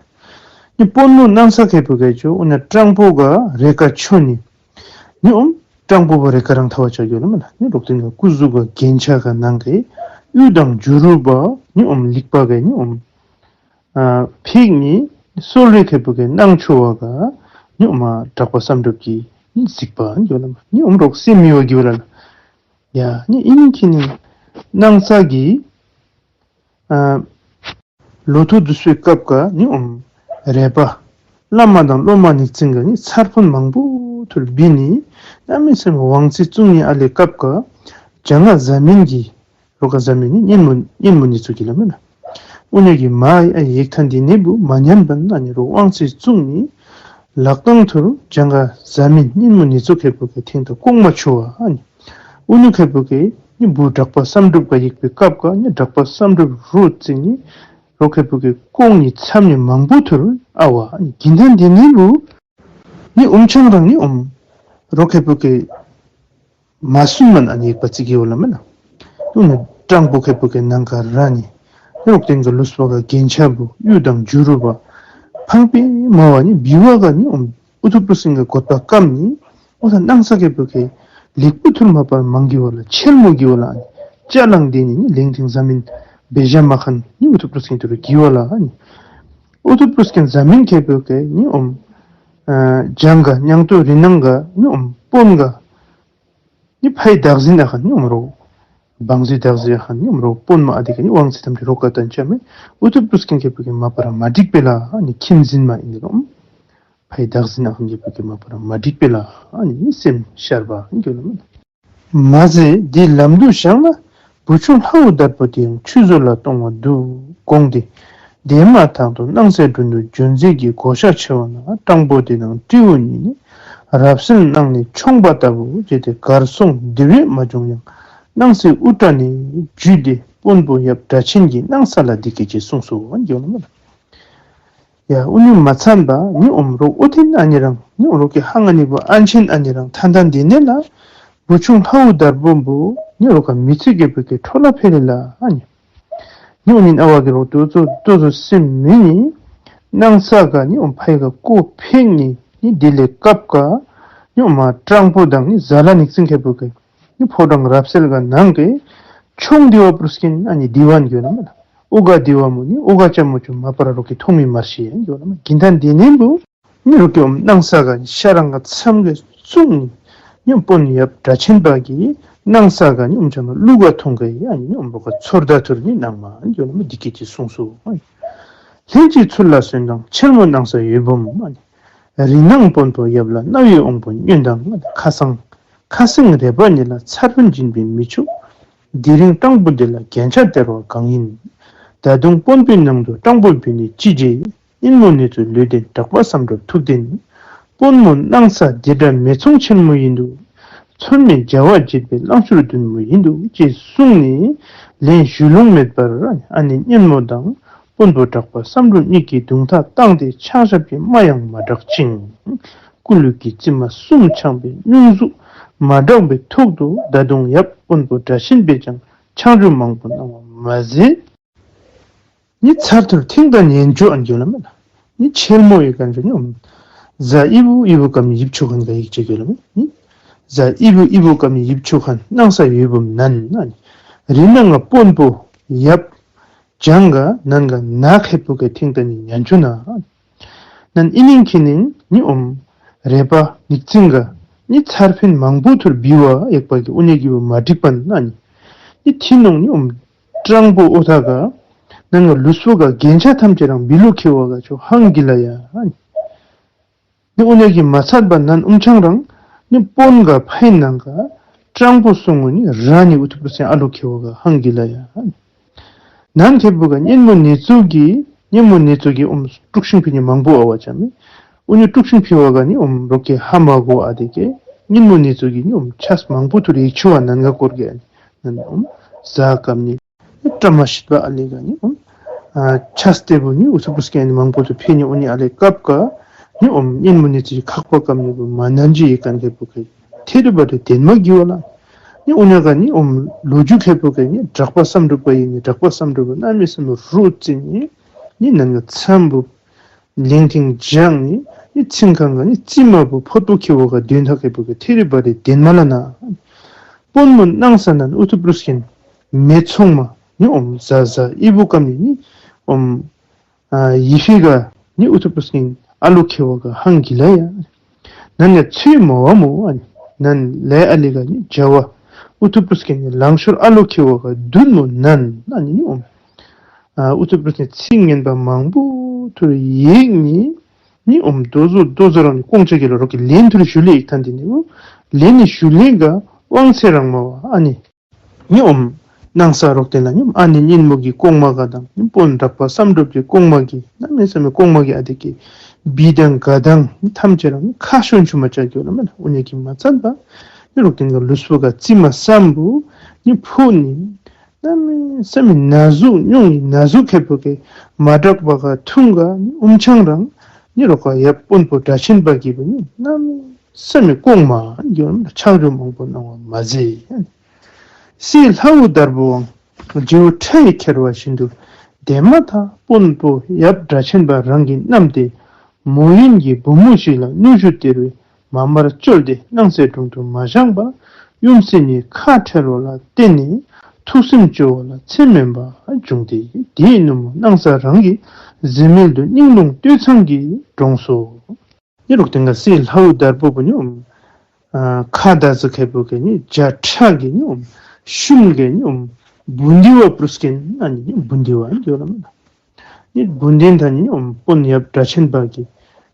ནི་དཔོན་མོ་སྣང་ས་མཁས་པ་ག་ཅོ་འོ་ན་སྤྲང་པོ་ག་རེ་ཀ་ཆོ་ནི། ནི་འོམ་སྤྲང་པོ་བ་རེ་ཀ་རང་ཐ་བ་ཆ་གྱོ་ལ་མ་ན། ནི་རོག་ཏིང་ག་སྐུ་གཟུགས་ག་རྒྱན་ཆ་ག་ནང་གི་གཡུ་དང་བྱུ་རུ་བ་ནི་འོམ་ལིག་པ་ག་ནི་འོམ་ཨ་ཕིག་ནི་སོལ་རེ་མཁས་པ་ག་སྣང་ཆུ་བ་ག་ནི་འོམ་ཨ་གྲགས་པ་བསམ་གྲུབ་ཀྱི་ནི་གཟིགས་པ་གྱོ་ལ་མ་ནི་འོམ་རོག་སེམས་མི་བ་གྱོ་ལ་ལ། ཡ་ནི་ཨིན་ཁི་ནི་སྣང་ས་གི་ཨ་ལོ་ཐོ་དུས་སུའི་སྐབས་ཀ་ནི་འོམ་རས་པ་བླ་མ་དང་སློབ་མ་ནི་ཚིང་ག་ནི་ཚར་ཕུན་མང་པོ་ཐུར་བི་ནི་གནམ་མེད་ས་མེད་དབང་ཚད་བཙུགས་ནི་ཨ་ལེ་སྐབས་ཀ་བྱང་ང་ཟ་མིན་གྱི་རོ་ཀ་ཟ་མིན་ནི་གཉེན་མོ་གཉེན་མོ་ནི་ཚུ་གི་ལ་མེ་ན། འུ་ནི་གི་མ་ཨ་ཡེག་ཐང་འདི་ནི་བུ་མ་ཉམས་པ་ན་ནི་རོ་དབང་ཚད་བཙུགས་ནི་ལག་དང་ཐུར་བྱང་ང་ཟ་མིན་གཉེན་མོ་ནི་ཚུ་མཁས་པ་ག་ཐེང་ད་ལྐོག་མ་ཆུ་བ་ཨ་ནི། ཨུ་ནུ་མཁས་པ་ག་ནི་བུ་གྲགས་པ་བསམ་གྲུབ་ག་ཡེག་པའི་སྐབས་ཀ་ནི་གྲགས་པ་བསམ་གྲུབ་རུ་བརྩི་ནི་རོ་མཁས་པ་ག་ལྐོག་ནི་མཚམས་ནི་མང་པོ་ཐུར་ཨ་བ་ཨ་ནི་གིན་ཐང་འདི་ནི་བུ་ནི་འོམ་ཆང་རང་ནི་འོམ་རོ་མཁས་པ་ག་མ་སུན་མན་ཨ་ནི་ཡེག་པ་བརྩི་གི་ཡོ་ལ་མེ་ན། ཨུ་ནུ་སྤྲང་པོ་མཁས་པ་ག་ནང་ག་ར་ནི་ནི་རོག་ཏིང་ག་ལུས་པ་ག་རྒྱན་ཆ་བུ་གཡུ་དང་བྱུ་རུ་བ་ཕངས་པའི་མ་བ་ནི་བི་བ་ག་ནི་འོམ་ཨུ་ཐུ་པུ་སིང་ག་གོད་པ་སྐམ་ནི། འོ་ད་སྣང་ས་མཁས་པ་ག་ལེགས་པོ་ཐུར་མ་པར་མང་གི་བ་ལ་ཆེན་མོ་གི་བ་ལ་ཨ་ནི་ཅ་ལང་དེ་ནི་ནི་ལིང་ཐིང་ཟ་མིན་བེ་ཞ་མ་ཁན་ནི་ཨུ་ཐུ་པུ་སིང་ཐུར་གི་བ་ལ་ཨ་ནི། ཨུ་ཐུ་པུ་སིང་ཟ་མིན་མཁས་པ་ག་ནི་འོམ་ཨ་བྱང་ག་ཉང་ཏོ་རི་ནང་ག་ནི་འོམ་དཔོན་ག་ནི་ཕའི་བདག་འཛིན་ཨ་ཁན་ནི་འོམ་རོ། བང་རྩི་བདག་འཛིན་ཨ་ཁན་ནི་འོམ་རོ་དཔོན་མ་ཨ་དེ་ག་ནི་དབང་ཚད་ཐམས་ཅད་རོ་ཀ་ཏན་ཅ་མེ། ཨུ་ཐུ་པུ་སིང་མཁས་པ་ག་མ་པར་མ་འགྲིག་པེ་ལ་ཨ་ནི་ཁྱིམ་འཛིན་མ་ཨིན་ནི་རོ། ཕའི་བདག་འཛིན་ཨ་ཁན་མཁས་པ་ག་མ་པར་མ་འགྲིག་པེ་ལ་ཨ་ནི་སེམས་ཤར་བ་ཨ་ནི་གྱོ་ལ་མེ་ན། མ་ཟད་འདི་ལམ་དུ་བཞག་ན་བུ་ཆུང་ལྷ་བུ་དར་པོ་དེ་ཡང་ཆུད་ཟོས་ལ་གཏོང་བ་འདུག་དགོངས་ཏེ། དེ་མ་ཐག་ཏུ་སྣང་སའི་དྲུང་དུ་འབྱོན་མཛད་ཀྱི་བགོ་བཤའ་ཆེ་བ་ན་སྤྲང་པོ་དེ་དང་སྤྲེའུ་གཉིས་ནི་རབ་གསལ་གནང་ནས་མཆོངས་པ་ལྟ་བུ་བྱས་ཏེ་གར་སོང་དེ་བས་མ་བྱུང་ཡང་སྣང་སའི་དབུ་སྐྲ་ནས་འཇུས་ཏེ་དཔོན་པོ་ཡབ་སྒྲ་ཆེན་གྱིས་སྣང་ས་ལ་འདི་སྐད་ཅེས་གསུངས་སོ་ཨ་ནི་གྱོ་ལ་མེ་ན། ཡ་ཨུ་ནུ་མ་ཚན་པ་ནི་འོམ་རོ་ཨོ་ཐེན་ཨ་ནི་རང་ནི་འོམ་རོ་ཀི་ཧང་ཨ་ནི་བུ་ཨན་ཆེན་ཨ་ནི་རང་ཐན་ཐན་འདི་ནི་ལ་བུ་ཆུང་ལྷ་བུ་དར་པོ་བུ་ནི་རོ་ཀ་མི་ཚེ་གི་བུ་ཀི་ཁྲོ་ལ་ཕེ་ལི་ལ་ཨ་ནི། ནི་འོ་ནི་ཨ་བ་གི་རོ་ཏོ་ཏོ་ཏོ་ཏོ་སེམས་མི་ནི་སྣང་ས་ག་ནི་འོམ་ཕའི་ག་ཀོ་ཕེང་ནི་ནི་དེ་ལས་སྐབས་ཀ་ནི་འོམ་མ་སྤྲང་པོ་དང་ནི་ཟ་ལ་ནིག་ཙིང་མཁས་པོ་ཀི་ནི་ཕོ་བྲང་རབ་གསལ་ག་ནང་གི་མཆོང་དེ་བ་པུ་རུ་སྐྱེན་ཨ་ནི་དེ་བ་ཨན་གྱོ་ལ་མེ་ན། ཨོ་ག་དེ་བ་མོ་ནི་ཨོ་ག་ཅ་མོ་ཅུ་མ་པ་ར་རོ་ཀི་ཐོང་མི་མ་ཤི་ཨན་གྱོ་ལ་མེ་ན། གིན་ཐང་འདི་ནི་བུ་ནི་རོ་ཀི་འོམ་སྣང་ས་ག་ཤ་རང་ག་མཚམས་ག་བཙུགས་ནི་ནི་དཔོན་ཡབ་སྒྲ་ཆེན་པ་གིས་སྣང་ས་ག་ནི་འོམ་ཅ་མ་ལུ་ག་ཐོང་ག་ཨ་ནི་འོམ་རོ་ཀ་ཚོར་ད་ཐུར་ནི་ནང་མ་ཨན་གྱོ་ལ་མེ་ན་འདི་སྐད་ཅེས་གསུངས་སོ། ལྷན་ཅིག་ཚུལ་ལ་སོན་དང་ཆེན་མོ་སྣང་ས་འོད་འབུམ་ཨ་ནི། རི་ནང་དཔོན་པོ་ཡབ་ལ་རྣ་བའི་དབང་པོ་སྙན་དང་ཁ་སང་ཁ་སེང་རས་པ་གཉིས་ལ་ཚར་ཕུན་སྦྱིན་པས་མི་ཆུག། དེ་རིང་སྤྲང་པོ་འདི་ལ་རྒྱན་ཆ་སྟེར་བ་གང་ཡིན། ད་དུང་དཔོན་པོའི་ནང་དུ་སྤྲང་པོ་བུད་ནས་ཅི་བྱེད། གཉེན་མོ་ནི་ཚུ་ལུས་ལྡན་གྲགས་པ་བསམ་གྲུབ་ཐུགས་ལྡན། དཔོན་མོ་སྣང་ས་འདི་འདྲ་མེ་ཚོང་ཆེན་མོ་ཡིན་འདུག། ཚོད་མའི་བྱ་བ་བྱེད་པའི་བླང་སྤྱོད་བདུན་མོ་ཡིན་འདུག་ཅེས་གསུངས་ནས་ལན་ཞུ་ལོང་མེད་པར་ཨ་ནི་གཉེན་མོ་དང་དཔོན་པོ་གྲགས་པ་བསམ་གྲུབ་གཉིས་ཀྱིས་མདུང་ཐག་བཏང་སྟེ་ཕྱག་ཞབས་ཀྱི་རྨ་ཡང་མ་བསྒྲགས་ཅིང་། སྐུ་ལུས་ཀྱི་རྩིབས་མ་གསུམ་འཕྱང་པའི་སྙུང་གཟུགས་མ་བསྒྲགས་པའི་ཐོག་ཏུ་ད་དུང་ཡབ་དཔོན་པོ་སྒྲ་ཆེན་པས་ཀྱང་ཕྱག་མཇུག་མང་པོ་གནང་བ་མ་ཟད། ནི་ཚར་ཐུར་ཐིང་དང་ཉན་འཇོག་ཨན་གྱོ་ལ་མེ་ན། ནི་ཆེན་མོ་ཡི་ག་འཇོག་ནི་འོམ་ གཟའ་ཨི་བུ་ཨི་བུ་སྐམ་ནི་ཡིབ་ཆོ་ཁན་ག་ཡིག་ཅིག་ཡོད་ལ་མེ། གཟའ་ཨི་བུ་ཨི་བུ་སྐམ་ནི་ཡིབ་ཆོ་ཁན་སྣང་ས་ཡོད་བུམ་ནན་ཨ་ནི། རི་ནང་ང་དཔོན་པོ་ཡབ་ལྗང་ག་ནན་ག་ནག་ཧེ་པོ་ག་ཐིང་ཏ་ནི་ཉན་ཆུ་ན། ནན་ཨི་ནིང་ཁི་ནིང་ནི་ཨོམ་རེ་པ་ནིག་ཙིང་ག་ནི་ཚར་ཕིན་མང་པོ་ཐུར་བི་བ་ཡེག་པ་གི་ཨུ་ནེ་གི་བུ་མ་འགྲིག་པན་ཨ་ནི། ནི་ཐི་ནོང་ནི་ཨོམ་སྤྲང་པོ་ཨོ་ཐ་ག་ནན་ག་ལུས་པོ་ག་རྒྱན་ཆ་ཐམས་ཅད་རང་བི་ལུ་ཁེ་བ་ག་ཆོ་ཧང་གི་ལ་ཡ་ཨ་ནི། ནི་ཨུ་ནེ་གི་མ་ཚད་པ་ནན་ཨུམ་ཆང་རང་ནི་དཔོན་ག་ཕའི་ནང་ག་སྤྲང་པོ་སོང་ངོ་ནི་ར་ནི་ཨུ་ཐུ་པུ་སེན་ཨ་ལོ་ཁེ་བ་ག་ཧང་གི་ལ་ཡ་ཨ་ནི། ནན་ཁེ་པོ་ག་གཉེན་མོ་ནེ་ཙུ་གི་གཉེན་མོ་ནེ་ཙུ་གི་ཨོམ་དཀྲུག་ཤིང་ཕི་ནི་མང་པོ་ཨ་བ་ཅ་མེ། ཨུ་ནི་དཀྲུག་ཤིང་ཕི་བ་ག་ནི་ཨོམ་རོག་ཁེ་ཧ་མ་གོ་ཨ་དེ་ཀེ་གཉེན་མོ་ནེ་ཙུ་གི་ནི་ཨོམ་ཆས་མང་པོ་ཐུར་ཡེག་ཆུ་བ་ནན་ག་སྐོར་གེ་ཨ་ནི་ནན་ཨོམ་ཟ་སྐམ་ནི། བཀྲ་མ་ཤིས་པ་ཨ་ལེ་ག་ནི་ཨོམ་ཨ་ཆས་ཏེ་བུ་ནི་ཨུ་ཐུ་པུ་སྐྱེ་ནི་མང་པོ་ཐུར་ཕེ་ནི་ཨུ་ནི་ཨ་ལེ་སྐབས་ག་ནི་ཨོམ་གཉེན་མོ་ནེ་ཙུ་གི་ཁག་པ་སྐམ་ནི་བུ་མ་ནན་ཇི་ཡེག་ཁན་ཁེ་པོ་ག་ཐེ་རི་བ་རི་དེན་མ་གི་བ་ལ། ནི་ཨུ་ནེ་ག་ནི་ཨོམ་ལོ་རྒྱུས་ཁེ་པོ་ག་ནི་གྲགས་པ་བསམ་གྲུབ་པ་ཡིན་ནི་གྲགས་པ་བསམ་གྲུབ་པ་གནམ་མེད་ས་མེད་རུ་རྩི་ནི་ནི་ནན་ག་ཚམ་བུ་ལེང་ཐིང་ཇང་ནི་ནི་ཚིང་ཁང་ག་ནི་རྩི་མ་བུ་ཕོ་ཏོ་ཁེ་བ་ག་དོན་ཐ་ཁེ་པོ་ག་ཐེ་རི་བ་རི་དེན་མ་ལ་ན། དཔོན་མོ་སྣང་ས་ནན་ཨུ་ཐུ་པུ་སྐྱེ་མེ་ཚོང་མ་ནི་ཨོམ་ཟ་ཟ་ཨི་བུ་སྐམ་ནི་ནི་ཨོམ་ཨ་ཡི་ཕི་ག་ནི་ཨུ་ཐུ་པུ་སྐྱེ་ཨ་ལོ་ཁེ་བ་ག་ཧང་གི་ལ་ཡ། ནན་ཡ་ཚུ་མ་བ་མོ་ཨ་ནི་ནན་ལེ་ཨ་ལི་ག་ནི་ཇ་བ་ཨུ་ཐུ་པུ་སྐྱེ་ནི་ལང་ཤོར་ཨ་ལོ་ཁེ་བ་ག་དུན་མོ་ནན་ཨ་ནི་ནི་ཨོམ་ཨ་ཨུ་ཐུ་པུ་སྐྱེ་ཚིག་ངན་པ་མང་པོ་ཐུར་ཡེག་ནི་ནི་ཨོམ་དོ་ཟོ་དོ་ཟོ་རང་ནི་ཀོང་ཅ་གི་ལ་རོག་གི་ལེན་ཐུར་ཞུ་ལེ་ཡེག་ཐན་དི་ནི་བུ་ལེན་ནི་ཞུ་ལེ་ག་དབང་ཚད་རང་མ་བ་ཨ་ནི། ནི་ཨོམ་སྣང་ས་རོག་དེ་ལ་ནི་ཨ་ནི་གཉེན་མོ་གི་ལྐོག་མ་ག་དང་ནི་དཔོན་གྲགས་པ་བསམ་གྲུབ་ཀྱི་ལྐོག་མ་གི་གནམ་མེད་ས་མེད་ལྐོག་མ་གི་ཨ་དེ་ཀེ་བི་དང་ག་དང་ནི་ཐམས་ཅད་རང་ནི་ཁ་ཤོན་ཆུ་མ་ཅ་གི་ལ་མེ་ལ། ཨུ་ནེ་གི་མ་ཚད་པ་ནི་རོག་དེ་ག་ལུས་པོ་ག་རྩི་མ་སམ་བུ་ནི་ཕུ་ནི་གནམ་མེད་ས་མེད་ན་ཟུག་ཉུང་ནི་ན་ཟུག་ཁེ་པོ་ག་མ་དྲག་པ་ག་ཐུང་ག་ནི་ཨུམ་ཆང་རང་ནི་རོག་ག་ཡབ་དཔོན་པོ་སྒྲ་ཆེན་པ་གི་བུ་ནི་གནམ་མེད་ས་མེད་ལྐོག་མ་གི་ལ་མེ་ལ་ཆག་འཇོག་མང་པོ་གནང་བ་མ་ཟད། སྲས་ལྷའུ་དར་པོའང་རྗེའུ་ཁྲ་ཡིས་ཁྱེར་བ་བཞིན་དུ་དེ་མ་ཐག་དཔོན་པོ་ཡབ་སྒྲ་ཆེན་པ་རང་གི་མནའམ་སྟེ་མོ་ཡིན་གྱི་བུ་མོ་ཞིག་ལ་སྣོད་བཅུད་སྟེར་བའི་མ་དམར་བཅོལ་ཏེ་སྣང་སའི་དྲུང་དུ་མ་བཞེངས་པར་ཡུམ་སྲས་གཉིས་ཁ་བྲལ་བ་ལ་བརྟེན་ནས་ཐུགས་སེམས་སྐྱོ་བ་ལ་ཚེ་སྨོན་པ་བྱུང་སྟེ་དེའི་ནུབ་མོ་སྣང་ས་རང་གི་གཟིམ་མལ་དུ་སྙིང་རླུང་སྟོད་འཚངས་ཀྱིས་འདྲོངས་སོ། ནི་རོག་དེ་ག་སྲས་ལྷའུ་དར་པོ་བུ་ནི་ཨོམ་ཨ་ཁ་ད་ཟི་ཁེ་པོ་ག་ནི་ཇ་ཁྲ་གི་ནི་ཨོམ་ཤུམ་གི་ནི་ཨོམ་བུན་དི་བ་པུ་རུ་སྐྱེ་ཨ་ནི་ནི་བུན་དི་བ་ཡོད་ལ་མེ་ལ། ནི་བུན་དི་ཐ་ནི་ཨོམ་དཔོན་ཡབ་སྒྲ་ཆེན་པ་གི་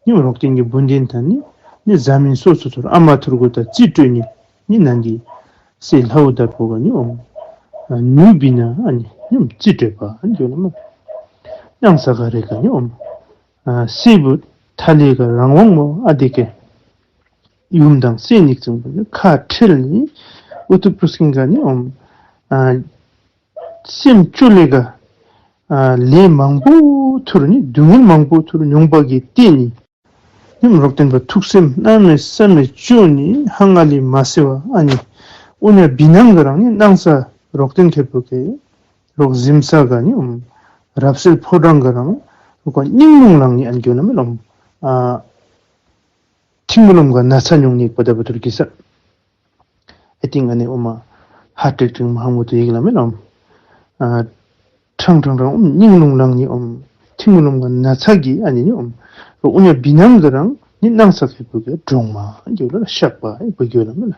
ནི་རོག་དེ་གི་བུན་དི་ཐ་ནི་ནི་ཟ་མིན་སོ་སོ་ཐུར་ཨ་མ་ཐུར་གུ་ད་རྩིས་སྤྲོད་ནི་ནི་ནང་གི་སྲས་ལྷའུ་དར་པོ་ག་ནི་ཨོམ་ཨ་ནུ་བི་ན་ཨ་ནི་ནི་ཨོམ་རྩིས་སྤྲོད་པ་ཨ་ནི་ཡོད་ལ་མེ་ལ། སྣང་ས་ག་རེ་ག་ནི་ཨོམ་ཨ་སྲས་བུ་ཐ་ལེ་ག་རང་དབང་མོ་ཨ་དེ་ཀེ་ཡུམ་དང་སྲས་གཉིས་ཚུན་པོ་ནི་ཁ་ཁྲལ་ནི་ཨུ་ཐུ་པུ་རུ་སྐྱེ་ག་ནི་ཨོམ་ཨ་སེམས་སྐྱོ་ལེ་ག་ཨ་ལས་མང་པོ་ཐུར་ནི་སྡུག་བསྔལ་མང་པོ་ཐུར་མྱོང་པ་གི་སྟེང་ནི་ནི་རོག་དེ་ག་ཐུགས་སེམས་གནམ་མེད་ས་མེད་སྐྱོ་ནི་ཧང་ཨ་ལི་མ་སེ་བ་ཨ་ནི་ཨུ་ནེ་བི་ནང་ག་རང་ནི་སྣང་ས་རོག་དེ་ག་ཁེ་པོ་ག་རོག་གཟིམ་ས་ག་ནི་ཨོམ་རབ་གསལ་ཕོ་བྲང་ག་རང་རོག་ག་སྙིང་རླུང་ལང་ནི་ཨ་ནི་གི་ལ་མེ་ལ་ཨོམ་ཨ་ཐིམ་ལུམ་ག་ན་ཚ་མྱོང་ནི་པ་ད་པ་ཐུར་གི་ས། ཨེ་ཏིང་ཨ་ནི་ཨོམ་ཧརཊ་ཨེ་ཊེཀ་ཏིང་མ་ཧང་མོ་ཏོ་ཡིག་ལ་མེ་ལ་ཨོམ་ཨ་ཁྲང་ཁྲང་ཁྲང་ཨོམ་སྙིང་རླུང་ལང་ནི་ཨོམ་ཐིམ་ལུམ་ག་ན་ཚ་གི་ཨ་ནི་ནི་ཨོམ་རོ་ཨུ་ནེ་བི་ནང་ག་རང་ནི་སྣང་ས་ཁེ་པོ་ག་འདྲོངས་མ་གི་ལ་ཤག་པ་ཨེ་པོ་གི་ལ་མེ་ལ།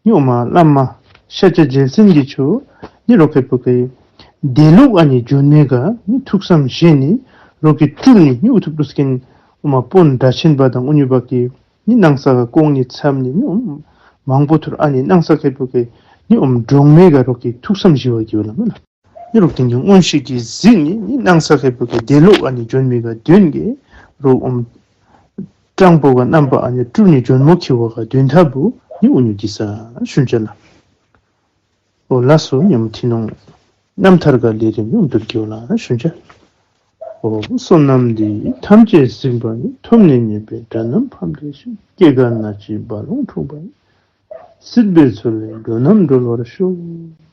ནི་ཨོ་མ་བླ་མ་ཤཱཀྱ་རྒྱལ་མཚན་གྱིས་ཆོ་ནི་རོ་ཁེ་པོ་ག་དེ་ལུགས་ཨ་ནི་འབྱོན་མི་ག་ནི་ཐུགས་བསམ་བཞེས་ནི་རོག་གི་སྤྲུལ་ནི་ནི་ཨུ་ཐུ་པུ་རུ་སྐྱེ་ཨོ་མ་དཔོན་སྒྲ་ཆེན་པ་དང་ཨུ་ནི་བ་གི་ནི་སྣང་ས་ག་ལྐོག་ནི་ཚབ་ནི་ནི་ཨོ་མ་མང་པོ་ཐུར་ཨ་ནི་སྣང་ས་ཁེ་པོ་ག་ནི་ཨོ་མ་འདྲོངས་མི་ག་རོག་གི་ཐུགས་བསམ་བཞེས་པ་གི་ལ་མེ་ལ། ནི་རོག་དེ་ག་མངོན་ཤེས་ཀྱིས་གཟིགས་ནི་ནི་སྣང་ས་ཁེ་པོ་ག་དེ་ལུགས་ཨ་ནི་འབྱོན་མི་ག་དོན་གི་རོག་ཨོ་མ་སྤྲང་པོ་ག་རྣམ་པ་ཨ་ནི་སྤྲུལ་ནི་འབྱོན་མོ་ཁེ་བ་ག་དོན་ཐ་བུ་ནི་ཨུ་ནུ་གི་ས་ཤུན་ཅ་ལ། ཨོ་ལགས་སོ་ཉམ་ཐི་ནོང་རྣམ་ཐར་ག་ལས་རིམ་ཡོངས་འདུར་གི་ལ་ཤུན་ཅ། ཨོ་བསོད་ནམས་འདི་ཡིས་ཐམས་ཅད་གཟིགས་པ་ཉིད། ཐོབ་ནས་ཉེས་པའི་དགྲ་རྣམས་ཕམ་བྱས་ཤིང་། སྐྱེ་རྒ་ན་འཆིའི་རྦ་ཀློང་འཁྲུགས་པ་ཡི། སྲིད་པའི་མཚོ་ལས་འགྲོ་རྣམས་སྒྲོལ་བར་ཤོག།